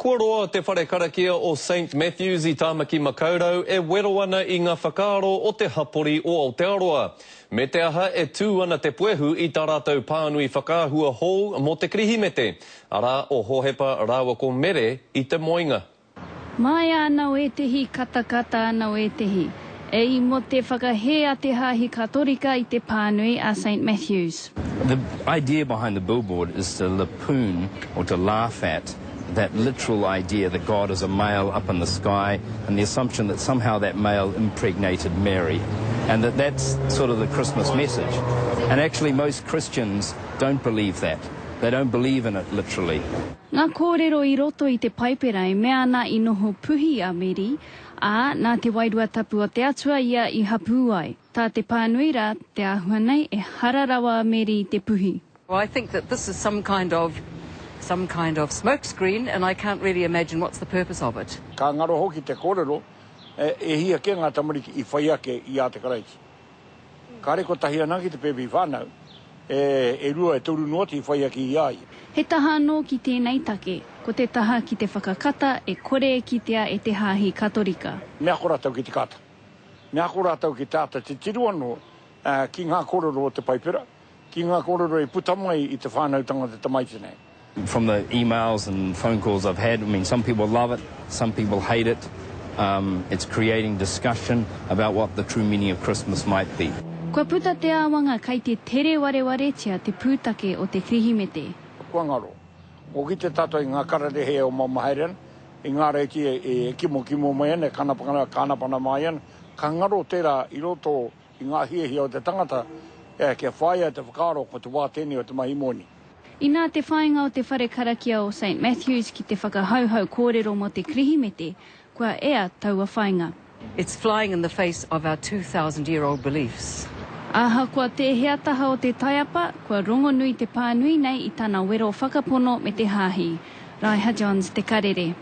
Kua roa te whare karakia o Saint Matthews i Tāmaki Makaurau e wero ana i ngā whakaaro o te hapori o Aotearoa. Me te aha e tū ana te puehu i tā rātou pānui whakaahua hou mō te Kirihimete, arā, o Hohepa rāua ko Mere i te moenga. Māia ana wētehi, katakata ana wētehi. E i mō te whakahē a te Hāhi Katorika i te pānui a Saint Matthews. The idea behind the billboard is to lapoon or to laugh at that literal idea that God is a male up in the sky and the assumption that somehow that male impregnated Mary and that that's sort of the Christmas message. And actually most Christians don't believe that. They don't believe in it literally. Ngā kōrero i roto i te Paipera e mea ana i noho puhi a Meri, ā, nā te Wairua Tapu o te Atua ia i hapū ai. Tā te pānui rā, te āhua nei, ehara rawa a Meri i te puhi. I think that this is some kind of some kind of smoke screen and I can't really imagine what's the purpose of it. Ka ngaro hoki te kōrero, e hia kē ngā tamariki i whai ake i a te Karaiti. Kāre kotahi anake te pēpi whānau, e rua, e toru noa atu i whai ake i a ia. He taha anō ki tēnei take, ko te taha ki te whakakata e kore e kitea e te Hāhi Katorika. Me ako rātou ki te kata. Me ako rātou ki te āta titiro anō ki ngā kōrero o te Paipera, ki ngā kōrero i puta mai i te whānautanga o te tamaiti nei. From the emails and phone calls I've had, I mean some people love it, some people hate it, um, it's creating discussion about what the true meaning of Christmas might be. Kua puta te āwanga kei te tere warewaretia te pūtake o te Kirihimete. Kua ngaro. Kua kite tātou i ngā kararehe e omaoma haere ana, i ngā reiti e kimokimo mai ana, e kānapana mai ana, ka ngaro tērā i roto i ngā hiahia o te tangata kia whāia te whakaaro ko te wā tēnei o te mahi moni. Inā te whāinga o te whare karakia o Saint Matthews ki te whakahauhau kōrero mō te Kirihimete, kua ea taua whāinga. It's flying in the face of our 2000 year old beliefs. Ahakoa tēhea taha o te taiapa, kua rongonui te pānui nei i tana wero whakapono me te hāhi. Raiha Johns, Te Karere.